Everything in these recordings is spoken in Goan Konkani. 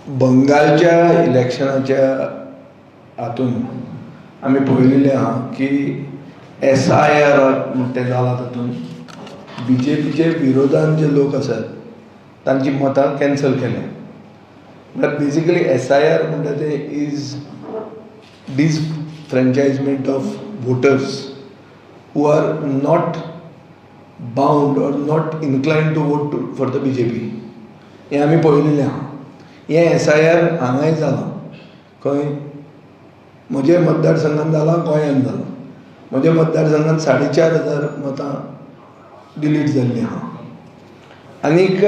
बंगालच्या इलेक्शनाच्या हातून आमी पळयलेलें आहा की एसआयआर तें जालां, तातूंत बीजेपीचे विरोधान जे लोक आसात तांची मतां कॅन्सल केल्या. म्हळ्यार बेजिकली एसआयआर म्हणटा तें is disfranchisement of voters who are not bound or not inclined to vote for the BJP. हें आमी पळयलेलें आहा. हें एसआयआर हांगाय जालां. खंय? म्हजे मतदारसंघात जालां, गोंयांत जालां. म्हज्या मतदारसंघात 4500 मतां डिलीट जाल्लीं आहा. आनीक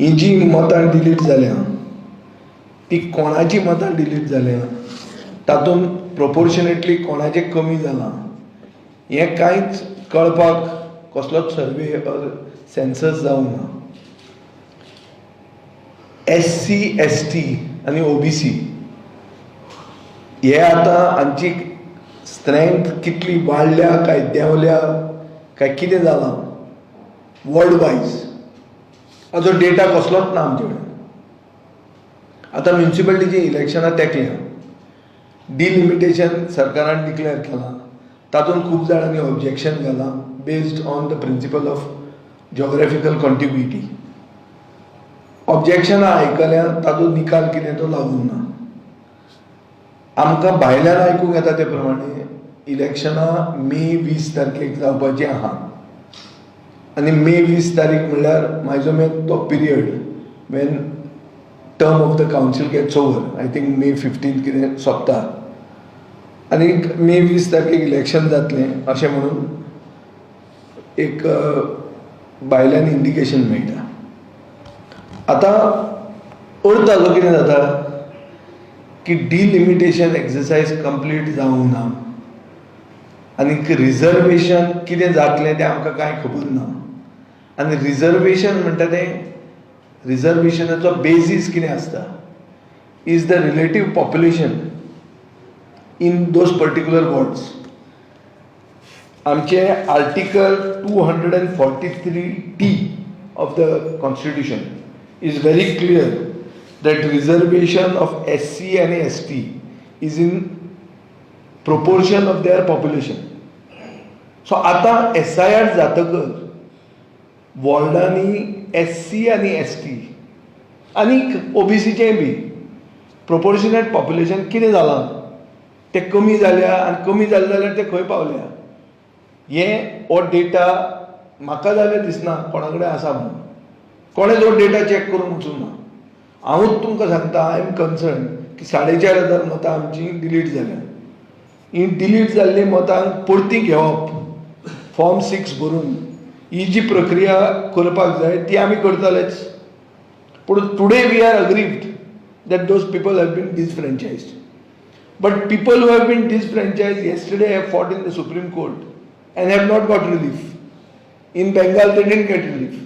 ही जी मतां डिलीट जाल्या ती कोणाची मतां डिलीट जाल्या, तातूंत प्रोपोर्शनेटली कोणाचें कमी जालां, हें कांयच कळपाक कसलोच सर्वे ऑर सेन्सस जावंक ना. एससी, एसटी आनी ओबीसी हे आतां हांची स्ट्रेंथ कितली वाडल्या काय देंवल्या काय कितें जालां वर्ल्ड वायज, हाजो डेटा कसलोच ना आमचे कडेन. आतां म्युनिसिपलिटीचीं इलेक्शनां तेंकल्या. डिलिमिटेशन सरकारान डिक्लेअर केलां. तातूंत खूब जाणांनी ऑब्जेक्शन घालां based on the principle of geographical contiguity. ऑब्जेक्शनां आयकल्या, तातूंत निकाल कितें तो लागूंक ना. आमकां भायल्यान आयकूंक येता ते प्रमाणे इलेक्शनां मे 20 तारखेक जावपाचीं आहा आनी मे 20 तारीख म्हणल्यार म्हाजो मे तो period when term of the council gets over. I think May 15 कितें सोंपता आनी मे 20 तारखेक इलेक्शन जातलें अशें म्हणून एक भायल्यान इंडिकेशन मेळटा. आतां अर्थ हाजो कितें जाता की डिलिमिटेशन एक्सरसायज कंप्लीट जावंक ना आनीक रिजर्वेशन कितें जातलें तें आमकां कांय खबर ना. आनी रिजर्वेशन म्हणटा तें रिजर्वेशनाचो बेजीस कितें आसता is the relative population in those particular wards. आमचे Article 243D of the Constitution is very clear that reservation of SC and ST is in proportion of their population. So आतां एसआयआर जातकच वॉर्डांनी एससी आनी एसटी आनीक ओबीसीचेंय बी प्रोपोर्शनेट पॉप्युलेशन कितें जालां, तें कमी जाल्या आनी कमी जालें जाल्यार तें खंय पावल्या, हें हो डेटा म्हाका जाल्यार दिसना कोणा कडेन आसा म्हणून. कोणें तो डेटा चॅक करूंक वचूंक ना. हांवूच तुमकां सांगता, I am concern की 4500 मतां आमची डिलीट जाल्या. ही डिलीट जाल्लीं मतां परती घेवप, फॉर्म 6 भरून ही जी प्रक्रिया करपाक जाय ती आमी करतलेच. पूण today we are aggrieved that those people have been disfranchised, but people who have been disfranchised yesterday have fought in the Supreme Court and have not got relief. In Bengal, they didn't get relief.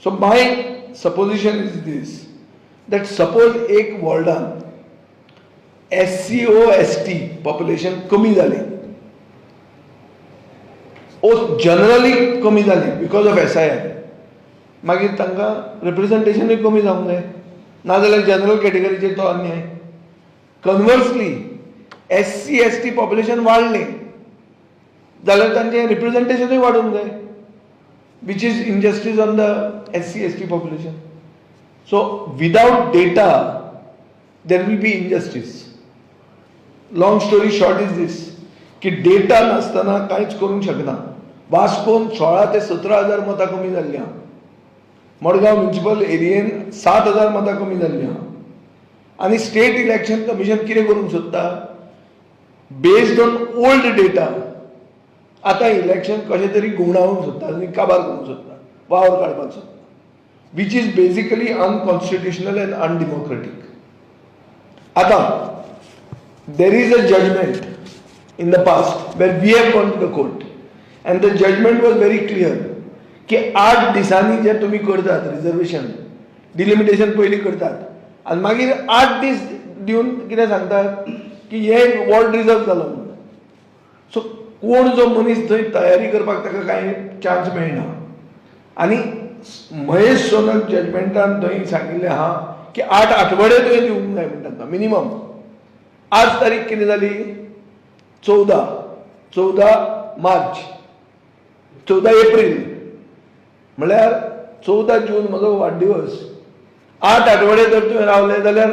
So my supposition is this, that suppose एक वॉर्डान एससी ओ एसटी पॉप्युलेशन कमी जालें ओ जनरली कमी जालें because of एसआयआर, मागीर तांकां रिप्रेझेंटेशनूय कमी जावंक जाय, नाजाल्यार जनरल कॅटेगरीचेर तो अन्याय. कन्वर्सली, एससी एसटी पॉप्युलेशन वाडलें जाल्यार तांचें रिप्रेझेंटेशनूय वाडूंक जाय, which is injustice on the SC ST population. So without data there will be injustice. Long story short is this की डेटा नासतना कांयच करूंक शकना. वास्कोन 16 ते 17 हजार मतां कमी जाल्लीं आहा. मडगांव म्युनिसिपल एरियेन 7000 मतां कमी जाल्लीं आहा. आनी स्टेट इलेक्शन कमिशन कितें करूंक सोदता, बेस्ड ऑन ओल्ड डेटा आतां इलेक्शन कशें तरी घुंवडावंक सोदता आनी काबार करूंक सोदता, वावर काडपाक सोदता, which is basically unconstitutional and undemocratic. आतां there is a judgment in the past where we have gone to the court and the judgment was very clear की 8 दिसांनी जे तुमी करतात रिजर्वेशन, डिलिमिटेशन पयलीं करतात आनी मागीर 8 दीस दिवन कितें सांगतात की हे वॉर्ड रिजर्व जालो म्हणून. सो कोण जो मनीस थंय तयारी करपाक ताका कांय चान्स मेळना. आनी महेश सोनक जजमेंटान थंय सांगिल्लें आहा. की 8 आठवडे तुवें दिवंक जाय म्हणटा तांकां मिनिमम. आज तारीख कितें जाली? 14, 14 मार्च, 14 एप्रील. म्हणल्यार 14 जून म्हजो वाडदिवस. 8 आठवडे जर तुवें रावले जाल्यार,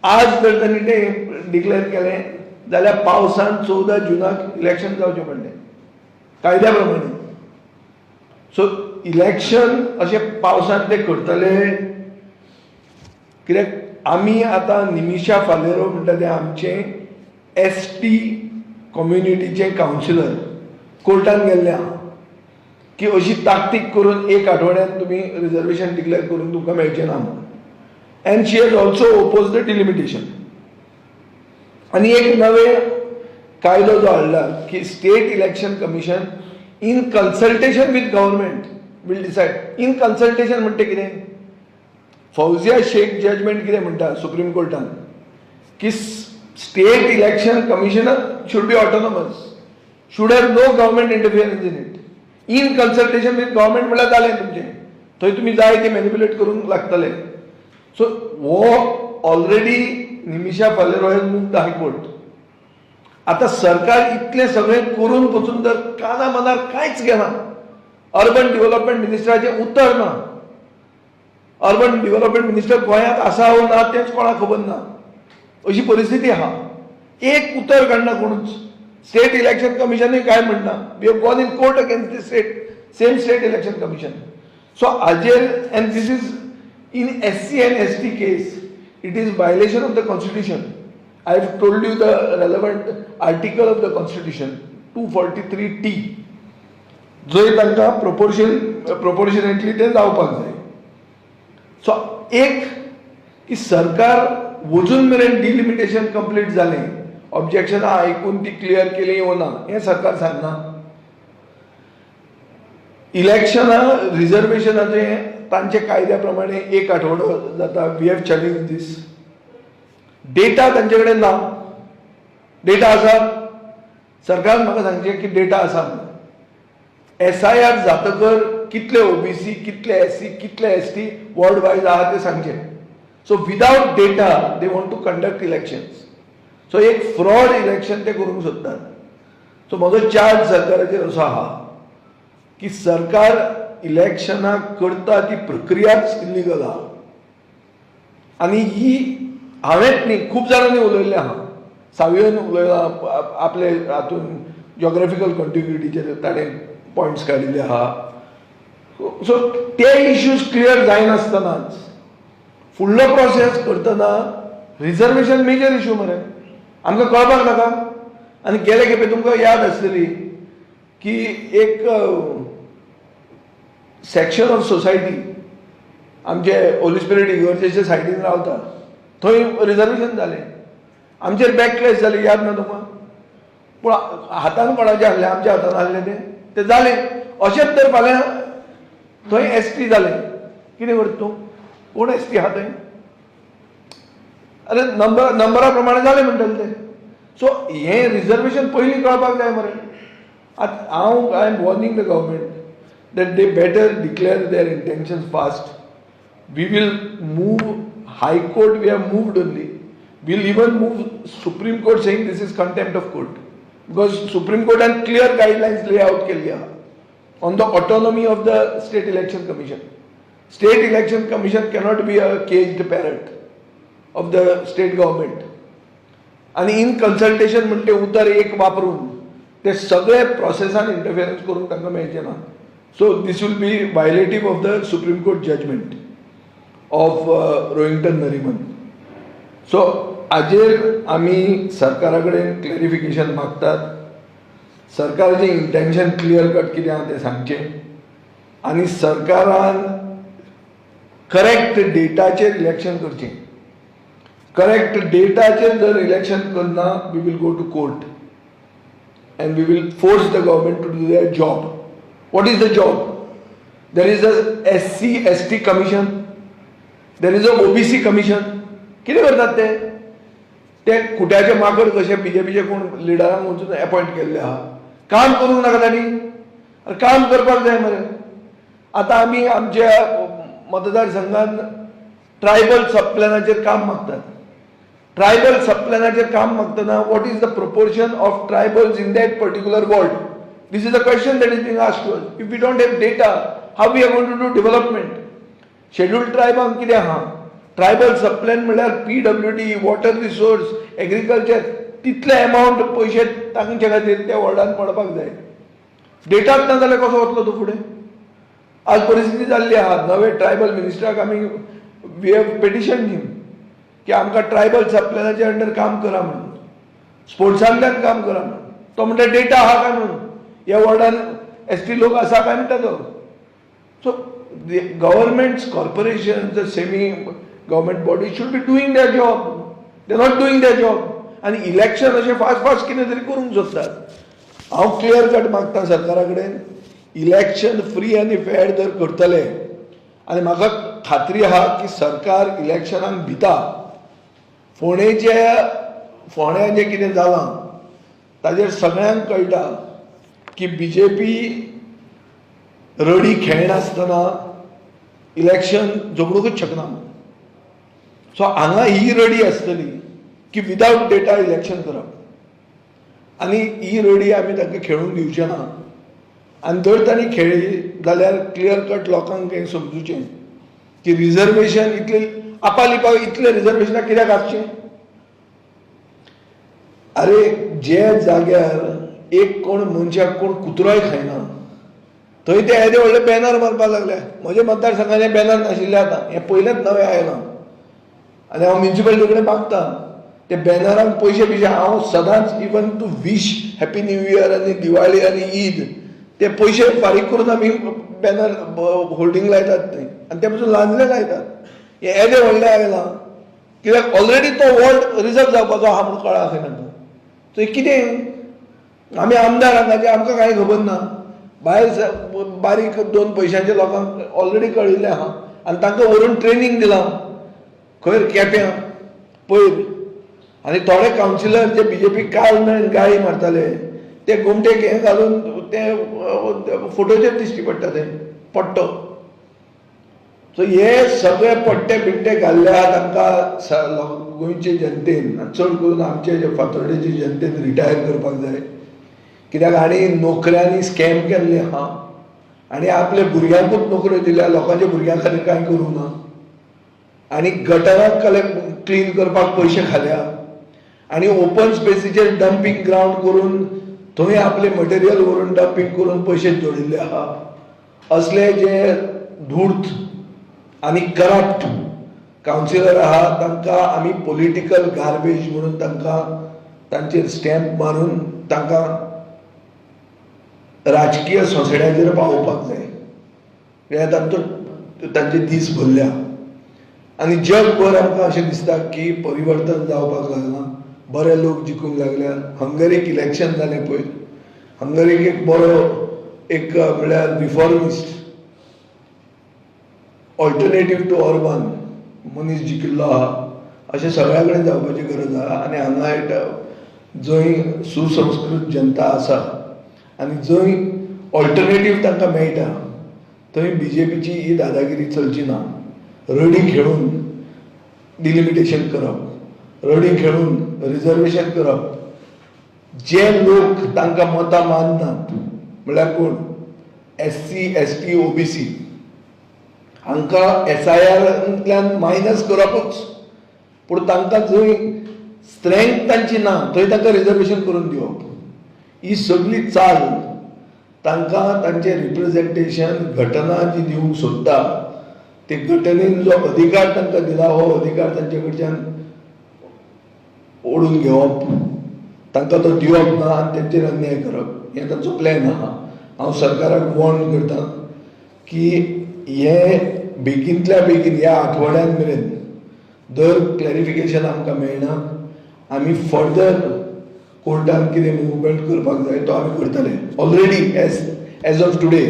आज जर तांणी तें डिक्लेअर केलें जाल्यार पावसान 14 जुनाक इलेक्शन जावचें पडलें कायद्या प्रमाणे. सो इलेक्शन अशें पावसान ते करतले कित्याक? आमी आतां निमिशा फालेरो म्हणटा तें आमचें एसटी कम्युनिटीचें कावन्सिलर कोर्टान गेल्लें आहा की अशी ताकतीक करून एक आठवड्यान तुमी रिजर्वेशन डिक्लेअर करून तुमकां मेळचें ना म्हणून, and she has also oppose the delimitation. आनी एक नवे कायदो जो हाडला की State Election Commission in consultation with government will decide. In consultation म्हणटा कितें? फौजिया शेख जजमेंट कितें म्हणटा सुप्रीम कोर्टान की State Election Commissioner should be autonomous, should have no government interference in it. In consultation with government म्हणल्यार जालें तुमचें, थंय तुमी जाय ते मॅनिपुलेट करूंक लागतले. सो हो already Nimisha Faleiro has move the High Court. आतां सरकार इतलें सगळें करून पसून जर काना मनार कांयच घेना, अर्बन डेव्हलपमेंट मिनिस्टराचें उतर ना, अर्बन डेव्हलपमेंट मिनिस्टर गोंयांत आसा वो ना तेंच कोणाक खबर ना, अशी परिस्थिती आहा. एक उतर काडना कोणूच. स्टेट इलेक्शन कमिशनूय कांय म्हणना. We have gone in court against the same State Election Commission. So हाजेर, and this is in SC and ST case, it is violation of the Constitution. I have told you the relevant article of the Constitution, 243T, जंय तांकां प्रोपोर्शनेटली तें जावपाक जाय. सो एक की सरकार वचून मेरेन डिलिमिटेशन कंप्लीट जालें, ऑब्जेक्शनां आयकून ती क्लियर केली वो ना हें सरकार सांगना. इलेक्शनां रिजर्वेशनाचें तांचे कायद्या प्रमाणे एक आठवडो जाता. We have challenge this. Data तांचे कडेन ना. डेटा आसा? सरकारान म्हाका सांगचें की डेटा आसा म्हणून. एसआयआर जातकर कितले ओबीसी, कितले एससी, कितले एसटी वॉर्ड वायज आहा ते सांगचे. So without data they want to conduct elections. So एक फ्रॉड इलेक्शन ते करूंक सोदतात. सो म्हजो चार्ज सरकाराचेर असो आहा की सरकार इलेक्शनां करता ती प्रक्रियाच इलिगल आहा. आनी ही हांवेंच न्ही, खूब जाणांनी उलयल्लें आहा. सावियोन उलयलां, आपले हातून जॉग्राफिकल कॉन्टिग्युटीचेर ताणें पॉयंट्स काडिल्ले आहा. सो ते इश्यूज क्लियर जायनासतनाच फुडलो प्रोसेस करतना रिजर्वेशन मेजर इशू मरे, आमकां कळपाक नाका? आनी गेले खेपे तुमकां याद आसतली की एक सेक्शन ऑफ सोसायटी आमचे होली स्पिरिट इगर्जेच्या सायडीन रावता, थंय रिजर्वेशन जालें, आमचेर बॅकक्लॅश जाली, याद ना तुमकां? पूण हातान कोणाचें आहलें? आमच्या हातान आहलें तें, तें जालें. अशेंच तर फाल्यां थंय एसटी जालें, कितें करता तूं? कोण एसटी आहा थंय? अरे, नंबर नंबरा प्रमाणे जालें म्हणटले ते. सो हें रिजर्वेशन पयलीं कळपाक जाय मरे. आतां हांव, I am warning the government that they better declare their intentions fast. We will move High Court, we have moved only. We'll even move Supreme Court, saying this is contempt of court. Because Supreme Court has clear guidelines lay out केल्ली आहा on the autonomy of the State Election Commission. State Election Commission cannot be a caged parrot of the state government. आणि इन कन्सल्टेशन म्हणटे उतर एक वापरून ते सगळे प्रोसेसान इंटरफियरन्स करूंक तांकां मेळचें ना. So this will be violative of the Supreme Court judgment of Rohinton Nariman. So हाजेर आमी सरकारा कडेन क्लॅरिफिकेशन मागतात. सरकाराचें इंटेन्शन क्लियर कट कितें आहा तें सांगचें आनी सरकारान करेक्ट डेटाचेर इलेक्शन करचें. करेक्ट डेटाचेर जर इलेक्शन करना, we will go to court and we will force the government to do their job. What is the job? There is a SC ST commission, there is a OBC commission. कितें करतात ते? ते खुट्याचे माकड कशे बीजेपीचे कोण लिडरांक वचून अपॉयंट केल्ले आहा. काम करूंक नाका तांणी? अरे, काम करपाक जाय मरे. आतां आमी आमच्या मतदारसंघात ट्रायबल सबप्लॅनाचेर काम मागतात. ट्रायबल सबप्लॅनाचेर काम मागतना, what is the proportion of tribals in that particular ward? This is a question that is being asked to us. If we don't have data, how we are going to do development? Scheduled ट्रायबांक कितें आहा? ट्रायबल सबप्लॅन म्हणल्यार पीडब्ल्यूडी, वॉटर रिसोर्स, एग्रीकल्चर, तितले एमावंट पयशे तांचे खातीर त्या वॉर्डान पडपाक जाय. डेटाच ना जाल्यार कसो वतलो तूं फुडें? आज परिस्थिती जाल्ली आहा, नवे ट्रायबल मिनिस्टराक आमी, we have petition him की आमकां ट्रायबल सबप्लॅनाच्या अंडर काम करा म्हणून, स्पोर्ट्सांतल्यान काम करा म्हणून. तो म्हणटा, डेटा आहा काय म्हणून, ह्या वॉर्डान एसटी लोक आसा काय म्हणटा तो. So the governments, corporation, the semi government body should be doing their job. They not doing their job. आनी इलेक्शन अशें फास्ट फास्ट कितें तरी करूंक सोदतात. हांव क्लियर कट मागता सरकारा कडेन, इलेक्शन फ्री आनी फेर जर करतले, आनी म्हाका खात्री आहा की सरकार इलेक्शनाक भिता. फोंडेचे, फोंड्या जें कितें जालां ताजेर सगळ्यांक कळटा की बीजेपी रडी खेळनासतना इलेक्शन जिखूंकच शकना. सो हांगा ही रडी आसतली की विदावट डेटा इलेक्शन करप आनी ही रडी आमी तांकां खेळूंक दिवचे ना. आनी जर तांणी खेळ्ळी जाल्यार क्लियर कट लोकांक हें समजुचें की रिजर्वेशन इतले आपालिपा, इतले रिजर्वेशनां कित्याक आसचें? अरे, जे जाग्यार एक कोण मनशाक कोण कुत्रोय खायना, थंय ते येदे व्हडले बॅनर मारपाक लागले. म्हज्या मतदारसंघाचे बॅनर नाशिल्ले, आतां हें पयलेंच नवें आयलां. आनी हांव म्युनिसिपालिटी कडेन मागता, ते बॅनरांक पयशे बिशे, हांव सदांच even to wish Happy New Year आनी दिवाळी आनी ईद, ते पयशे फारीक करून आमी बॅनर होल्डींग लायतात थंय आनी ते पसून लांजले लायतात. हे येदे व्हडलें आयलां कित्याक? ऑलरेडी तो वॉर्ड रिजर्व जावपाचो आहा म्हणून कळ्ळा खंय तांकां. सो कितें, आमी आमदार हांगाचे, आमकां कांय खबर ना? भायर बारीक दोन पयशांचे लोकांक ऑलरेडी कळिल्लें आहा आनी तांकां व्हरून ट्रेनींग दिलां खंय, केप्यां पयर. आनी थोडे कावन्सिलर जे बीजेपी काल मेरेन गाळी मारताले, ते गोमटेक हें घालून ते फोटोचेर दिश्टी पडटा, ते पट्टो. सो हे सगळे पट्टे बिट्टे घाल्ले आहा, तांकां गोंयचे जनतेन, चड करून आमचे जे फातोर्डेचे जनतेन रिटायर करपाक जाय. कित्याक हांणी नोकऱ्यांनी स्कॅम केल्ले आहा आनी आपल्या भुरग्यांकूच नोकऱ्यो दिल्या, लोकांच्या भुरग्यां खातीर कांय करूंक ना. आनी गटराक कलेक्ट क्लीन करपाक पयशे खाल्या आनी ओपन स्पेसीचेर डंपींग ग्रावंड करून थंय आपले मटेरियल व्हरून डंपींग करून पयशे जोडिल्ले आहा. असले जे धूर्त आनी करप्ट कावन्सिलर आहा, तांकां आमी पॉलिटिकल गार्बेज म्हणून तांकां तांचेर स्टॅम्प मारून तांकां राजकीय सोंसड्याचेर पावोवपाक जाय. कित्याक तांचो तांचे दीस भरल्या आनी जगभर आमकां अशें दिसता की परिवर्तन जावपाक लागलां, बरे लोक जिखूंक लागल्या. हंगरीक इलेक्शन जालें पयर. हंगरीक एक बरो एक म्हळ्यार रिफॉर्मिस्ट, ऑल्टरनेटीव टू ऑर्बन मनीस जिखिल्लो आहा. अशें सगळ्या कडेन जावपाची गरज आहा. आनी हांगा एक जंय सुसंस्कृत जनता आसा आनी जंय ऑल्टरनेटीव तांकां मेळटा, थंय बीजेपीची ही दादागिरी चलची ना. रडी खेळून डिलिमिटेशन करप, रडी खेळून रिजर्वेशन करप, जे लोक तांकां मतां माननात, म्हणल्यार कोण, एससी, एसटी, ओबीसी, हांकां एसआयआरांतल्यान मायनस करपूच. पूण तांकां जंय स्ट्रेंथ तांची ना, थंय तांकां रिजर्वेशन करून दिवप, ही सगळी चाल तांकां तांचें रिप्रेझेंटेशन घटना जी दिवंक सोदता, ते घटनेन जो अधिकार तांकां दिला, हो अधिकार तांचे कडच्यान ओडून घेवप, तांकां तो दिवप ना आनी तेंचेर अन्याय करप, हें तांचो प्लॅन आहा. हांव सरकाराक वॉर्न करता की हे बेगीनतल्या बेगीन ह्या आठवड्यान मेरेन जर क्लॅरिफिकेशन आमकां मेळना, आमी फर्दर कोर्टान कितें मुवमेंट करपाक जाय तो आमी करतले. Already as of today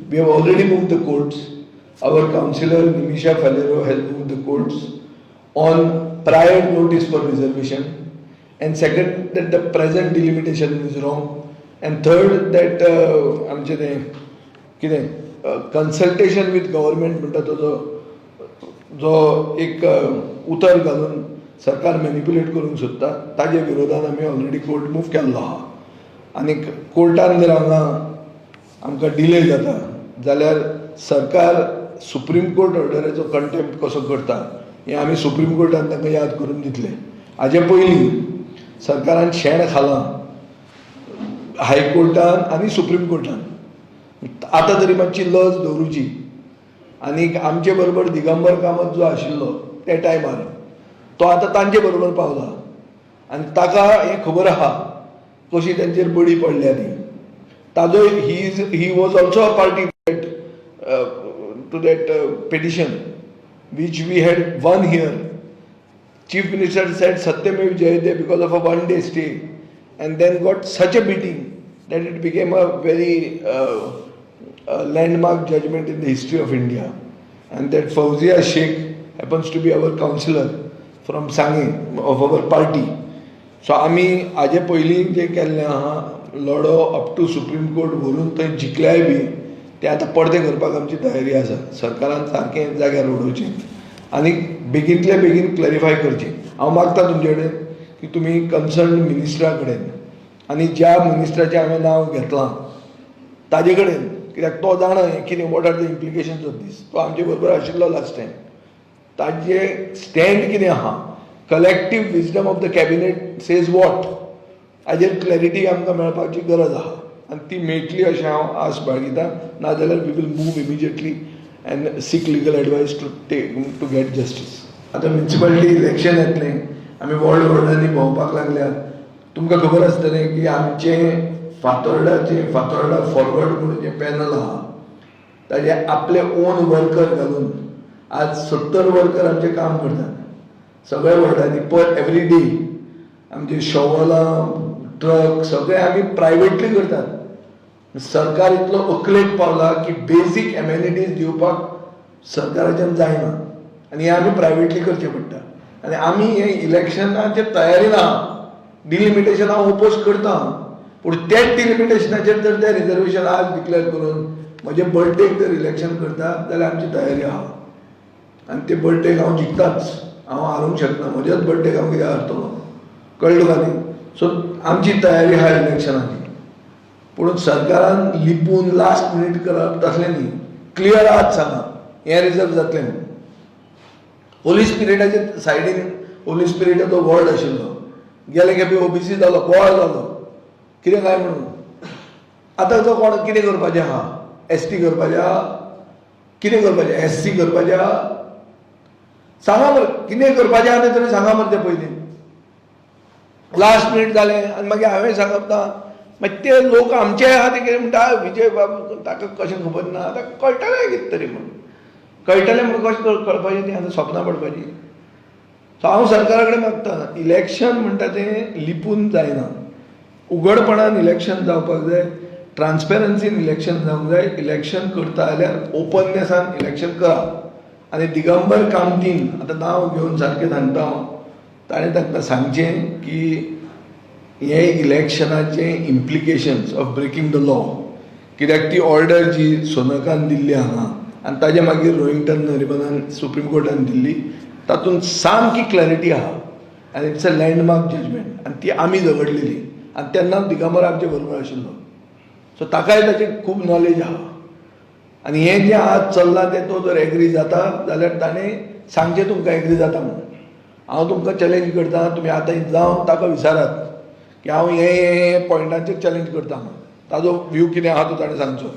we have already moved the courts. Our councillor Nimisha Faleiro has moved the courts on prior notice for reservation, and second, that the present delimitation is wrong, and third, that आमचें तें कितें कन्सल्टेशन विथ गव्हर्मेंट म्हणटा, तो जो जो एक उतर घालून सरकार मॅनिपुलेट करूंक सोदता, ताजे विरोधान आमी ऑलरेडी कोर्ट मूव केल्लो आहा. आनी कोर्टान जर हांगा आमकां डिले जाता जाल्यार सरकार सुप्रीम कोर्ट ऑर्डराचो कंटेम्प्ट कसो करता हें आमी सुप्रीम कोर्टान तांकां याद करून दितले. हाजे पयलीं सरकारान शेण खालां हायकोर्टान आनी सुप्रीम कोर्टान. आतां तरी मातशी लज दवरुची. आनीक आमचे बरोबर दिगंबर कामत जो आशिल्लो त्या टायमार, तो आतां तांचे बरोबर पावला आनी ताका हें खबर आहा कशी तांचेर बडी पडल्या ती. ताजो he was also a party to that petition which we had won here. Chief Minister said Satyamev Jayate because of a 1 day stay and then got such a beating that it became a very landmark judgment in the history of India. And that Fauzia Sheikh happens to be our councillor from Sange of our party. So आमी हाजे पयलीं जें केल्लें आहा लढो, अप टू सुप्रीम कोर्ट व्हरून थंय जिखल्याय बी, तें आतां परतें करपाक आमची तयारी आसा. सरकारान सारकें जाग्यार उडोवचें आनी बेगीनतले बेगीन क्लॅरिफाय करचें. हांव मागता तुमचे कडेन की तुमी कन्सर्न मिनिस्टरा कडेन आनी ज्या मिनिस्टराचें हांवें नांव घेतलां ताजे कडेन, कित्याक तो जाणा हें कितें, what are the implications of this. तो आमचे बरोबर आशिल्लो लास्ट टायम. ताजे स्टँड कितें आहा, collective wisdom of the cabinet says what, हाजेर क्लॅरिटी आमकां मेळपाची गरज आहा आनी ती मेळटली अशें हांव आस बाळगितां. नाजाल्यार we will move immediately and seek legal advice to get justice. आतां म्युनिसिपालिटी इलेक्शन येतलें, आमी वॉर्ड वॉर्डांनी भोंवपाक लागल्यात. तुमकां खबर आसतलें की आमचें फातोर्डाचें फातोर्डा फॉरवर्ड म्हणून जें पॅनल आहा, ताजे आपले ओन वर्कर घालून आज 70 वर्कर आमचें काम करतात सगळ्या वॉर्डांनी पर एवरी डे. आमचे शॉवलां, ट्रक सगळे आमी प्रायवेटली करतात. सरकार इतलो अकलेक पावला की बेजीक एमेनिटीज दिवपाक सरकाराच्यान जायना आनी हें आमी प्रायवेटली करचें पडटा. आनी आमी हे इलेक्शनाचे तयारीन आहा. डिलिमिटेशन हांव ओपोज करता, पूण तेच डिलिमिटेशनाचेर जर ते रिजर्वेशन आज डिक्लेअर करून म्हजे बर्थडेक जर इलेक्शन करता जाल्यार आमची तयारी आहा. आनी ते बर्थडेक हांव जिखताच, हांव हारूंक शकना. म्हज्याच बर्थडेक हांव कित्याक हारतलो, कळ्ळें तुका न्ही? सो आमची तयारी आहा इलेक्शनाची, पूण सरकारान लिपून लास्ट मिनीट करप तसलें न्ही. क्लियर आज सांगा हें रिजर्व जातलें म्हणून. होली स्पिरिटाचे सायडीन होली स्पिरिटाचो वॉर्ड आशिल्लो, गेले खेपे ओबीसी जालो, बोवाळ जालो कितें काय म्हणून. आतां तो कोण कितें करपाचें आहा? एसटी करपाचें आहा? कितें करपाचें? एससी करपाचें आहा? सांगा मरे, कितें करपाचें आहा तें तरी सांगा मरे. तें पयलीं लास्ट मिनीट जालें आनी मागीर हांवें सांगप ना, मागीर ते लोक आमचे आहा ते कितें म्हणटा, विजय बाब ताका कशें खबर ना, ताका कळटलें कितें तरी म्हणून. कळटलें म्हणून कशें कळपाचें तें? आतां सपनां पडपाचीं. सो हांव सरकारा कडेन मागता, इलेक्शन म्हणटा तें लिपून जायना, उघडपणान इलेक्शन जावपाक जाय, ट्रान्सपेरन्सीन इलेक्शन जावंक जाय. इलेक्शन करता जाल्यार ओपननेसान इलेक्शन करा. आनी दिगंबर कामतीन, आतां नांव घेवन सारकें सांगता हांव, ताणें तांकां सांगचें की हे इलेक्शनाचे implications of breaking the law, कित्याक ती ऑर्डर जी सोनकान दिल्ली हांगा आनी ताजे मागीर रोहिंग्टन नरिमनान सुप्रीम कोर्टान दिल्ली, तातूंत सामकी क्लॅरिटी आहा आनी it's a landmark judgment. आनी ती आमी झगडलेली आनी तेन्ना दिगंबर आमचे बरोबर आशिल्लो, सो ताकाय ताची खूब नॉलेज आहा. आनी हें जें आज चल्लां तें तो जर एग्री जाता जाल्यार ताणें सांगचें तुमकां एग्री जाता म्हणून. हांव तुमकां चॅलेंज करता, तुमी आतां जावन ताका विचारात की हांव हे हे पॉयंटांचेर चॅलेंज करता म्हणून. ताजो व्यू कितें आहा तो ताणें सांगचो.